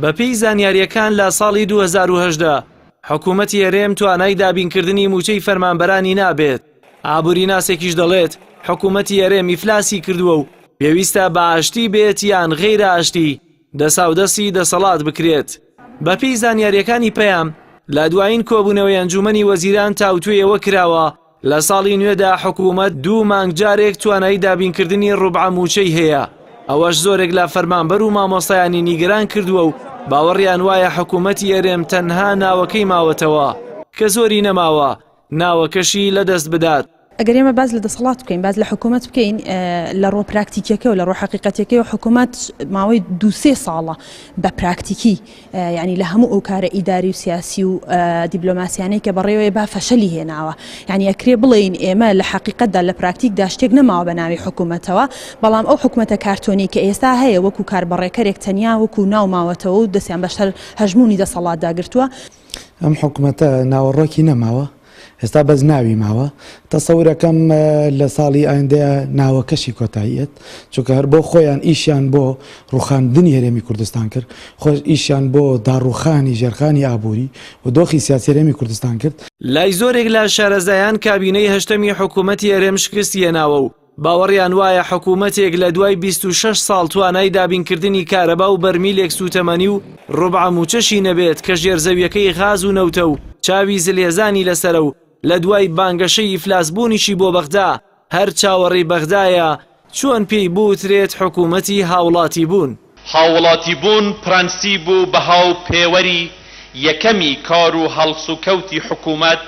بەپێی زانیارییەکان لە ساڵی 2018 حکوومەتی هەرێم توانای دابینکردنی مووچەی فەرمانبەرانی نابێت، ئابووریناسێکیش دەڵێت حکوومەتی هەرێم ئیفلاسی کردووە و پێویستە بە ئاشتی بێت یان غەیرە ئاشتی دەساودەستی دەسەڵات بکرێت. بەپێی زانیارییەکانی پەیام، لە دوایین کۆبوونەوەی ئەنجوومەنی وەزیران تاوتوێی ئەوە کراوە لە ساڵی نوێدا حکوومەت دوو مانگ جارێک توانای دابینکردنی ڕوبعە مووچەی هەیە، ئەوەش زۆرێک لە فەرمانبەر و مامۆستایانی نیگەران کردووە و باوەڕیان وایە حکوومەتی هەرێم تەنها ناوەکەی ماوەتەوە کە زۆری نەماوە ناوەکەشی لەدەست بدات. ئەگەر ئێمە باس لە دەسەڵات بکەین، باس لە حکوومەت بکەین، لە ڕووە پراکتیکیەکەی و لە ڕووە حەقیقەتیەکەی و حکوومەت ماوەی دوو سێ ساڵە بە پراکتیکی یعنی لە هەموو ئەو کارە ئیداری و سیاسی و دیبلۆماسیانەی کە بەڕێوەیە با فەشەلی هێناوە یعنی ئەکرێ بڵێین ئێمە لە حەقیقەتدا لە پراکتیکدا شتێک نەماوە بە ناوی حکوومەتەوە بەڵام ئەو حکوومەتە کارتۆنی کە ئێستا هەیە وەکو کاربەڕێکەرێک تەنیا وەکو ناو ماوەتەوە و دەستیان بەسەر هەژموونی دەسەڵاتدا گرتووە. ئەم حکومەتە ناوەڕۆکی نەماوە، ئێستا بەس ناوی ماوە، تەسەورەکەم لە ساڵی ئایندەیا ناوەکەشی کۆتایی ئێت، چونکە هەر بۆ خۆیان ئیشیان بۆ ڕوخاندنی هەرێمی کوردستان کرد، خۆش ئیشیان بۆ داڕوخانی ژێرخانی ئابووری و دۆخی سیاسی هەرێمی کوردستان کرد. لای زۆرێک لە شارەزایان کابینەی هەشتەمی حکومەتی هەرێم شکستی هێناوە و باوەڕیان وایە حکوومەتێک لە دوای 26 ساڵ توانای دابینکردنی کارەبا و بەرمیلێک سووتەمەنی و ڕوبعە مووچەشی نەبێت کە ژێرزەویەکەی غاز و نەوتە و چاوی زلهێزانی لەسەرە و لە دوای بانگەشەی ئیفلاسبوونیشی بۆ بەغدا هەر چاوەڕێی بەغدایە چۆن پێی بوترێت حکوومەتی هاوڵاتیبوون. هاوڵاتیبوون پرەنسیب و بەها و پێوەری یەکەمی کار و هەڵسوکەوتی حکوومەت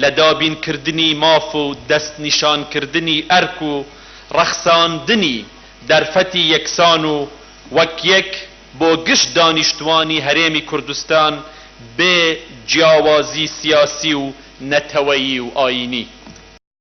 لە دابینکردنی ماف و دەستنیشانکردنی ئەرک و ڕەخساندنی دەرفەتی یەکسان و وەک یەک بۆ گشت دانیشتوانی هەرێمی کوردستان بێ جیاوازی سیاسی و نەتەوەیی و ئایینی.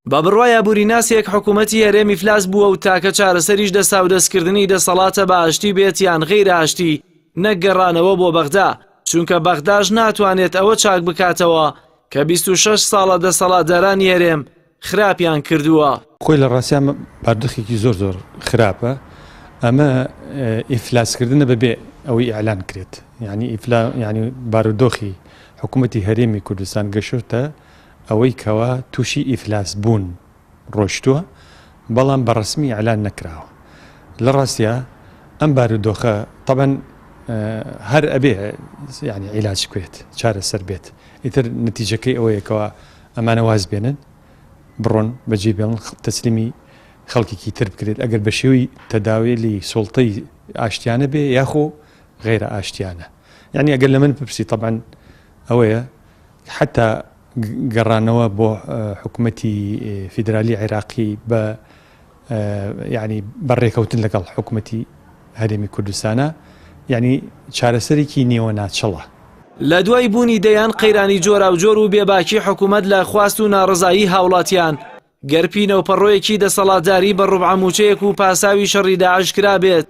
بە بڕوای ئابووریناسێک حکوومەتی هەرێم ئیفلاس بووە و تاکە چارەسەریش دەستاودەستکردنی دەسەڵاتە بە ئاشتی بێت یان غەیرە ئاشتی نەک گەڕانەوە بۆ بەغدا چونکە بەغداش ناتوانێت ئەوە چاک بکاتەوە کە 26 ساڵە دەسەڵاتدارانی هەرێم خراپیان کردووە. خۆی لە ڕاستیا باردۆخێکی زۆر زۆر خراپە ئەمە ئیفلاسکردنە بەبێ ئەوەی ئیعلان کرێت یعنی ئیفلا یعنی بارودۆخی حکوومەتی هەرێمی کوردستان گەشتە ئەوەی کەوا تووشی ئیفلاس بوون ڕۆیشتووە بەڵام بە ڕەسمی ئیعلان نەکراوە لە ڕاستیا ئەم بارودۆخە تەبەن هەر ئەبێ یعنی عیلاج بکرێت چارەسەر بێت ئیتر نەتیجەکەی ئەوەیە کەوا ئەمانە واز بێنن بڕۆن بەجێ بێڵن تەسلیمی خەڵکێکی تر بکرێت ئەگەر بە شێوەی تەداوێلی سوڵتەی ئاشتیانە بێ یاخۆ غەیرە ئاشتیانە یعنی ئەگەر لە من پرسی تەبەن ئەوەیە حەتا گەڕانەوە بۆ حکومەتی فیدرالی عێراقی بە یعنی بە ڕێکەوتن لەگەڵ حکومەتی هەرێمی کوردستانە یعنی چارەسەرێکی نێوە ناچڵە. لە دوای بوونی دەیان قەیرانی جۆراوجۆر و بێباکی حکومەت لە خواست و ناڕەزایی هاوڵاتیان، گەر پینە و پەڕۆیەکی دەسەڵاتداری بە ڕوبعە مووچەیەک و پاساوی شەڕی داعش کرابێت،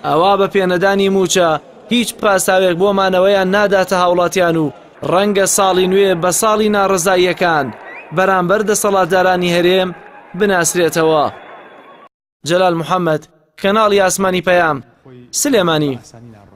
ئەوا بە پێنەدانی مووچە هیچ پاساوێک بۆ مانەوەیان ناداتە هاوڵاتیان و ڕەنگە ساڵی نوێ بە ساڵی ناڕەزاییەکان بەرامبەر دەسەڵاتدارانی هەرێم بناسرێتەوە. جەلال محەمەد، کەناڵی ئاسمانی پەیام، سلێمانی.